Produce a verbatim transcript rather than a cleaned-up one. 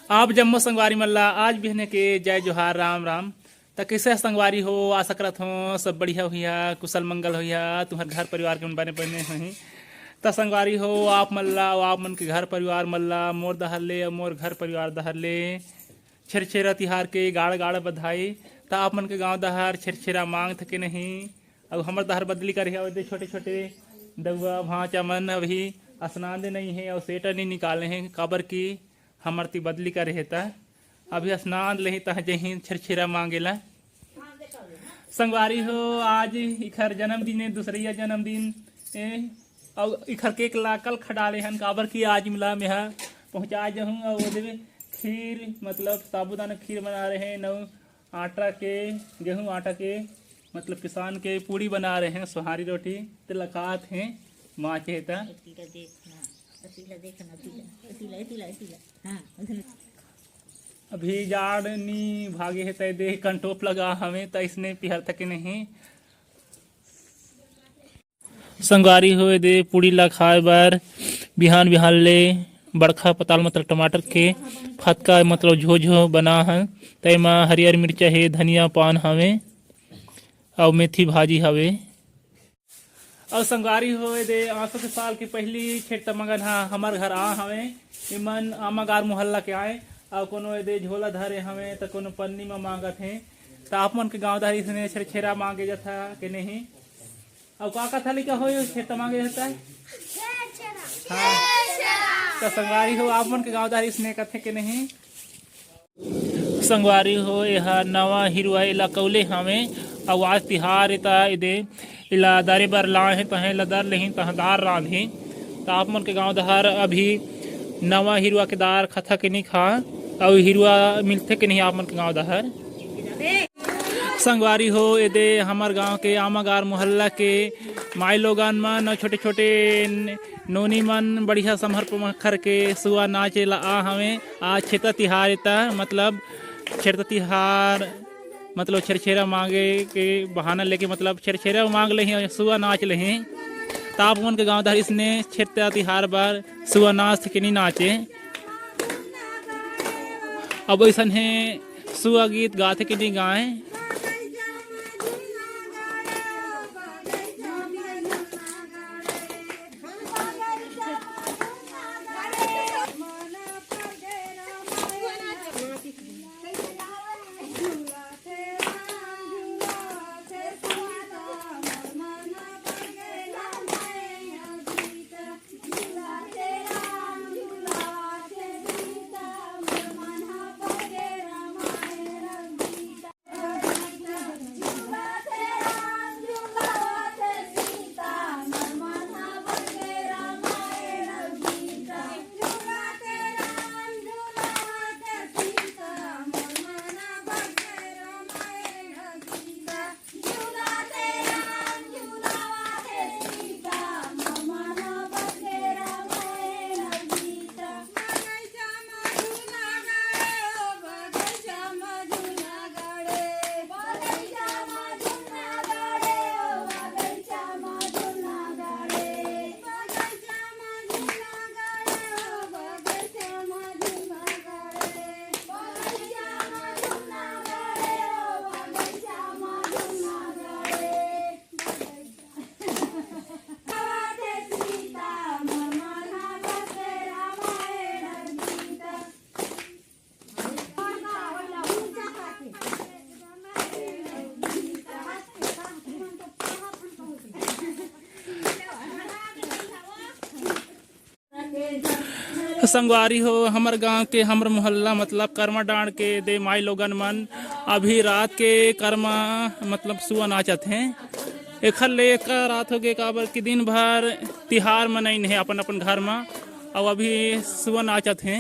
आप जम्मो संगवारी मन ला आज बिहने के जय जोहार, राम राम। त कइसे संगवारी हो? आशा करत हो सब बढ़िया होइहा, कुशल मंगल होइहा, तुम्हर घर परिवार के मन बने बने होही। त संगवारी हो, आप मन ला अउ आप मन के घर परिवार मन ला मोर डहर ले अउ मोर घर परिवार डहर ले छेरछेरा तिहार के गाड़ गाड़ बधाई। त आप मन के गांव डहर छेरछेरा मांगथे के नहीं? अउ हमर डहर बदली करे हे, अउ एदे छोटे छोटे दउआ भांचा मन अभी स्नान दे नहीं हे अउ सेटा नहीं निकाले हे, काबर कि हमर ती बदली करे हे, त अभी स्नान लेही, तह जही छेरछेरा मांगे ला। संगवारी हो, आज इखर जन्मदिन ए, दूसरइया जन्मदिन ए, अउ इखर केक ला कल खा डाले हन, काबर कि आज मिला मेहा पहुंचा जहूं। अउ ओदे खीर, मतलब साबूदाना खीर बना रहे, नऊ आटा के, गेहूं आटा के, मतलब पिसान के पूड़ी बना रहे हैं, सोहारी रोटी, तेला खात हैं, माँ के त। एती ला देख ना, एती ला देख ना, एती ला, एती ला, एती ला, एती ला। हाँ, उधर। अभी जाड़ नी भागे हे, तय दे कंटोप लगा हवे, त इसने पिहर थके नहीं। संगवारी हो, एदे पूड़ी ला खाए बर बिहान बिहान ले बड़खा पताल, मतलब टमाटर के फतका, मतलब झो झो बना हन। तय मा हरियर मिर्चा हे, धनिया पान हवे अउ मेथी भाजी हवे। अउ संगवारी हो, एदे आसो के साल के पहली छेरछेरा मंगन हा हमर घर आ हवे। एमन आमागार मोहल्ला के आए, अउ कोनो एदे झोला धरे हवे, त कोनो पन्नी मा मांगत हे। त आप मन के गांव डहर इसने छेरछेरा मांगे जाथा के नहीं? अउ का कथा लिखा हो, यो छेरछेरा मांगे जाता है? हाँ। त संगवारी हो, आप मन के गांव डहर इसने कथे के नहीं? संगवारी हो, एहा नवा हिरुआ एला कौले हवे, अउ आज तिहार ए, त एदे एला दारे बर लाए हे, तहें एला दर लेही, तहां दार रांधही। त आप मन के गांव डहर अभी नवा हिरुआ के दार खथा के नी खा, अउ हिरुआ मिलथे के नहीं आप मन के गांव डहर? संगवारी हो, एदे हमर गांव के आमागार मोहल्ला के माई लोगन मन अउ छोटे छोटे नोनी मन बढ़िया समहर पमखर के सुआ नाचे ला आ हवे। आज छेरछेरा तिहार ए, त मतलब छेरछेरा तिहार, मतलब छेरछेरा मांगे के बहाना लेके, मतलब छेरछेरा मांग लेही अउ सुआ नाच लेही। त आप मन के गांव डहर इसने छेरछेरा तिहार बर सुआ नाच के नी नाचे? अब अइसन हे, सुआ गीत गाथे के नी गाए? संगवारी हो, हमर गांव के, हमर मोहल्ला, मतलब करमा डांड़ के दे माई लोगन मन अभी रात के करमा, मतलब सुआ नाचत हे। एखर ले एकर रात हो गे, काबर कि दिन भर तिहार मनाइन हे अपन अपन घर म, अउ अभी सुआ नाचत हे।